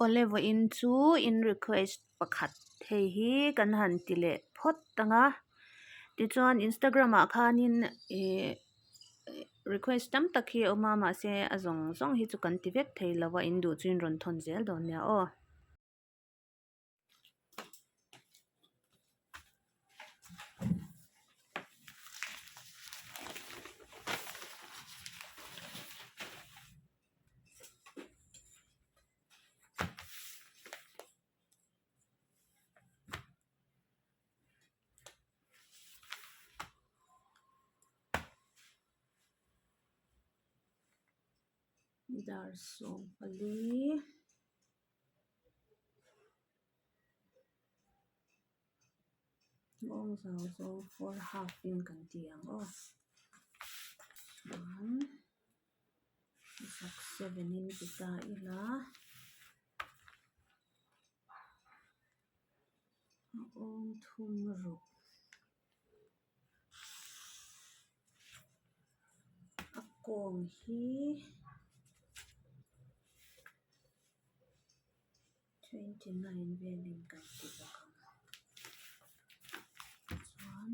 Awle vawiin chu in request pakhat hei hi kan han ti leh phawt ang a tichuan instagram ah khanin ihh request tam tak hi a awm a mahse a zawng zawng hi chu kan ti vek thei lo a in duh chu in rawn thawn zel dawn nia aw. Dar 14. Nghawng zau zawng four half in kan ti ang aw chuan zak seven in ti ta ila a awm thum ruk a kawng hi. 29 velin kan ti bawk ang chuan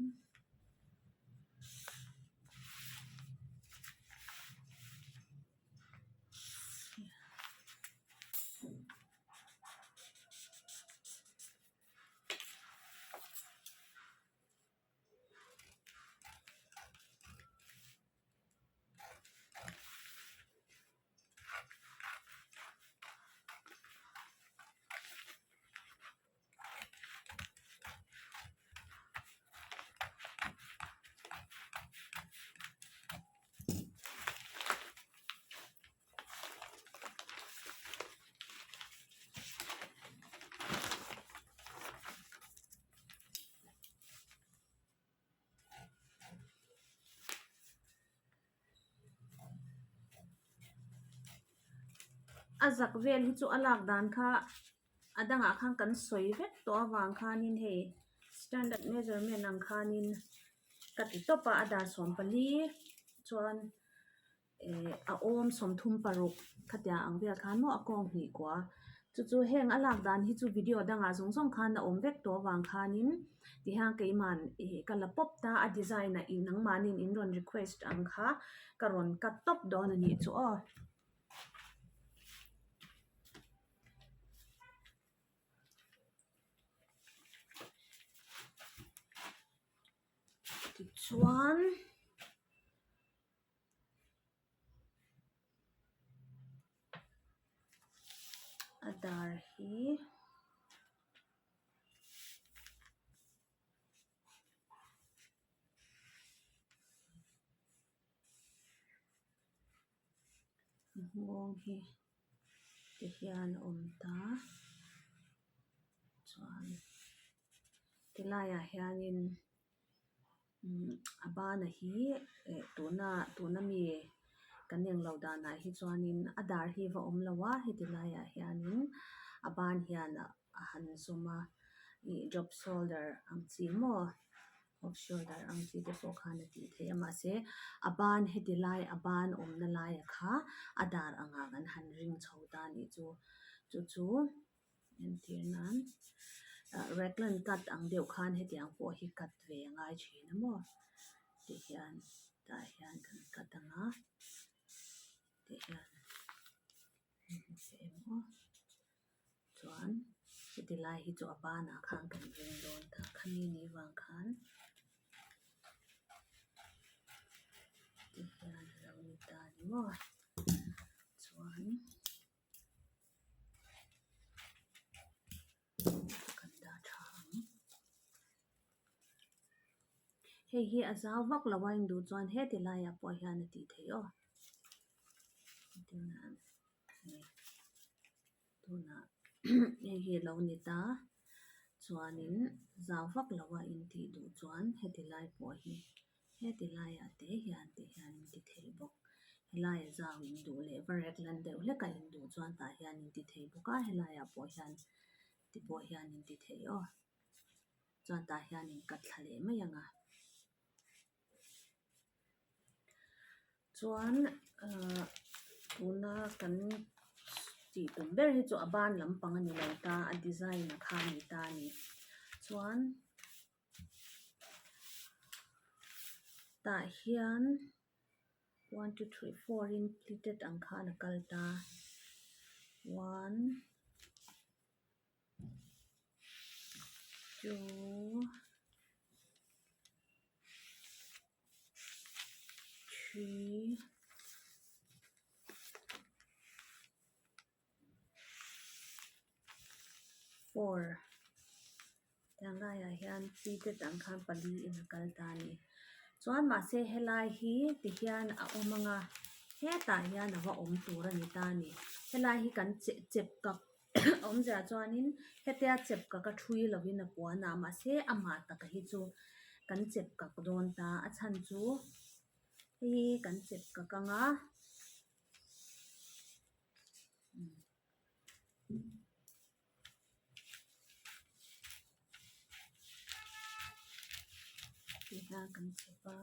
A zak vel hi chu a lak dan kha a dangah khan kan sawi vek tawh avang khanin hei standard measurement ang khanin ka ti tawp a a dar 14 chuan eh a awm 36 khatiang ang vel khan maw a kawng hnih kua chu chu heng a lak dan hi chu video dangah zawng zawng khan a awm vek tawh avang khanin tihian keiman ih ka la pawp ta a design ah ih nangmahniin in rawn request ang kha ka rawn cut tawp dawn a nih chu aw. Tichuan. A dar hi nghawng hi ti hian a awm ta chuan ti laiah hianin a bana hi eh tuna tuna mi kan englo danah hi chuanin a dar hi va awm lo a heti laiah hianin a ban hian a han zawm a ih drop shoulder ang chi maw off shoulder ang chi te pawh khan a tih theih a mahse a ban heti lai a ban awmna laiah kha a dar angah kan han ring chho ta a nih chu chu chu. Entir nan ah raglan cut ang deuh khan hetiang pawh hi cut ve a ngai thin a maw ti hian tah hian kan cut ang a ti hian eng emaw chuan heti lai hi chu a banah khan kan ring dawn ta khami ni vang khan ti hian a lo ni ta a ni maw chuan. Kan dah tha ang hei hi a zau vak lo a induh chuan heti laiah pawh hian a tih theih aw tunah hei tunah hei hi a lo ni ta chuanin zau vak lo a intih duh chuan heti lai pawh hi. Heti laiah te hian tih hian in ti thei bawk. Helai a zau in duh leh va rek lan deuh hlek a in duh chuan tah hian in ti thei bawk a, helaiah pawh hian ti pawh hian in ti thei aw. Chuan tah hian in cut thla leh mai ang a. Chuan ahh tuna kan. Tih tum ber hi chu a ban lampang a ni lo ta, a design a kha a ni ta a ni. Chuan tah hian one two three four in pleated ang khan a kal ta one two three four tiang laiah hian pleated ang khan pali in a kal ta a ni chuan mahse helai hi tihian a awm ang a hetah hian a va awm tur a ni ta a ni helai hi kan chep chep kak awmzia chuanin hetia chep kak a thui lovin a puan a mahse amah taka hi chu kan chep kak dawn ta a chhan chu hei hi kan chep kak ang a. Tihian kan chep a.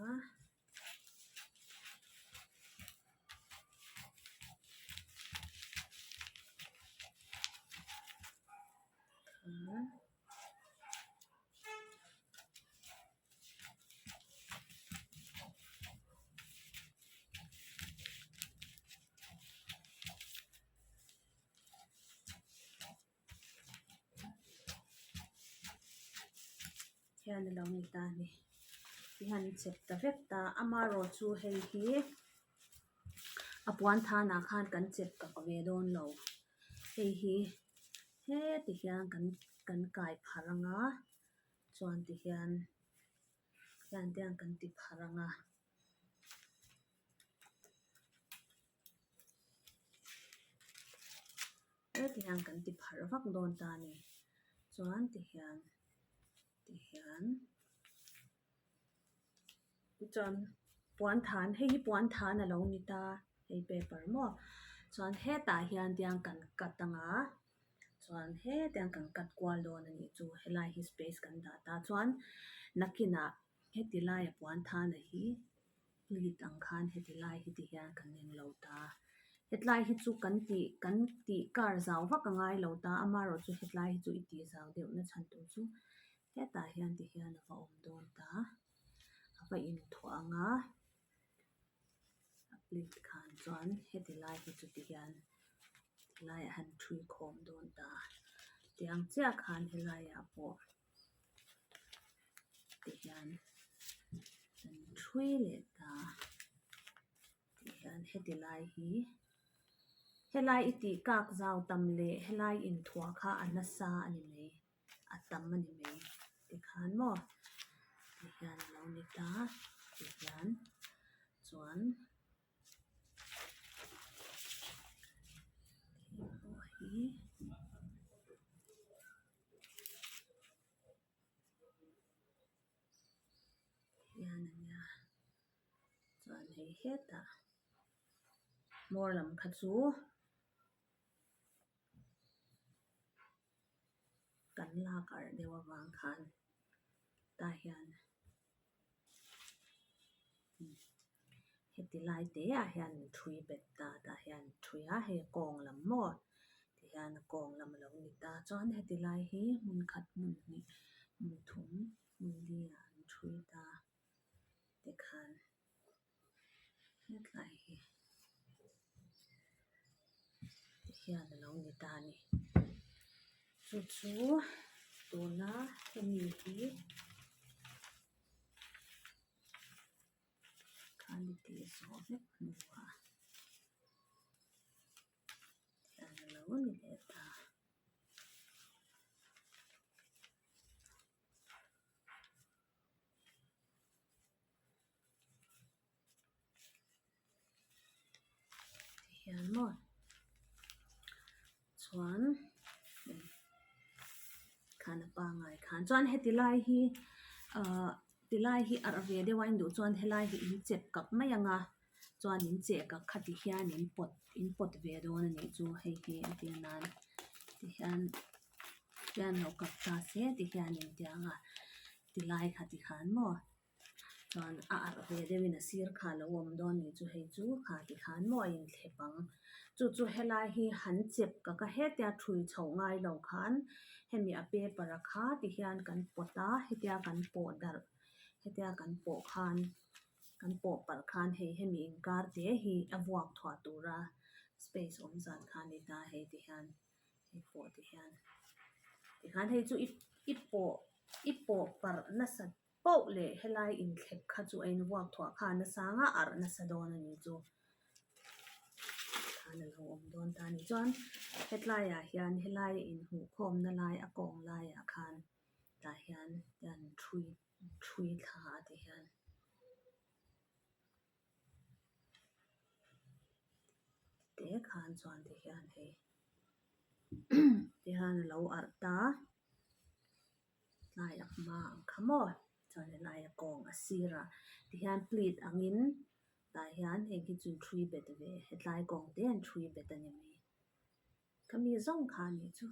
Hian a lo ni ta a ni tihian an chep ta vek ta amaherawh chu hei hi a puan thanah khan kan chep kak ve dawn lo hei hi heti hian kan kan kai pharh ang a chuan tihian hian te hian kan ti pharh ang a. Heti hian kan ti pharh vak dawn ta a ni chuan tihian tihian chuan puan than hei hi puan than a lo ni ta hei paper maw chuan hetah hian tiang kan cut ang a chuan hetiang kan cut kual dawn a nih chu helai hi space kan dah ta chuan nakinah heti laia puan than a hi. Lit ang khan heti lai hi ti hian kan eng lo ta. Hetlai hi chu kan tih kan tih kar zau vak a ngai lo ta amaherawh chu hetlai hi chu i tih zau deuh na chhan tur chu hetah hian ti hian a va awm dawn ta. A va inthuah ang a, a plate khan chuan heti lai hi chu ti hian tilaiah han thui khawm dawn ta. Tiang chiah khan helaiah pawh. Tihian kan thui leh ta tihian heti lai hi helai i tih kak zau tam leh helai inthuah kha a nasa a ni mai a tam a ni mai tikhan maw tihian a lo ni ta tihian chuan. Hei pawh hi. Hian a nia chuan hei hetah hmawr lam kha chu kan lak arh deuh avang khan tah hian heti lai te ah hian an thui bet ta tah hian an thui a hei a kawng lam maw ti hian a kawng lam a lo ni ta chuan heti lai hi hmun khat hmun hnih hmun thum hmun li ah an thui ta tikhan hetlai hi ti hian a lo ni ta a ni chu chu tuna hemi hi. Khan i tih zawh vek hnuah hian a lo ni leh ta. Tihian maw chuan khan a pangai khan chuan heti lai hi ahh tilai hi arh ve deuh a in duh chuan helai hi in chep kak mai ang a chuan in cheh kak kha ti hian in pawt in pawt ve dawn a nih chu hei hi entir nan tihian hian lo kak ta se tihian in ti ang a tilai kha tikhan maw. Chuan a arh ve deuhin a sir kha a lo awm dawn ni chu hei chu kha tikhan maw a inthlep ang. Chu chu helai hi han chep ka ka hetia thui chhoh ngai lo khan hemi a paper a kha tihian kan pawt a hetia kan pawh darh hetia kan pawh khan kan pawh palh khan hei hemi inkar te hi a vuak thuah tura space awm zat kha a ni ta hei tihian hei pawh tihian tikhan hei chu i i pawh i pawh parh nasat Poh leh helai inthlep kha chu a invuak thuah kha nasa anga arh nasa dawn a ni chu khan a lo awm dawn ta a ni. Chuan hetlaiah hian helai inhmuhkhawmna lai a kawng laiah khan tah hian an thui thui thla a ti hian. Te khan chuan ti hian hei ti hian a lo arh ta. Tlai a hma ang kha maw chuan helai a kawng a sirah tihian plate angin tah hian heng hi chu thui bet ve hetlai kawng te an thui bet a ni mai khami zawng kha a nih chu.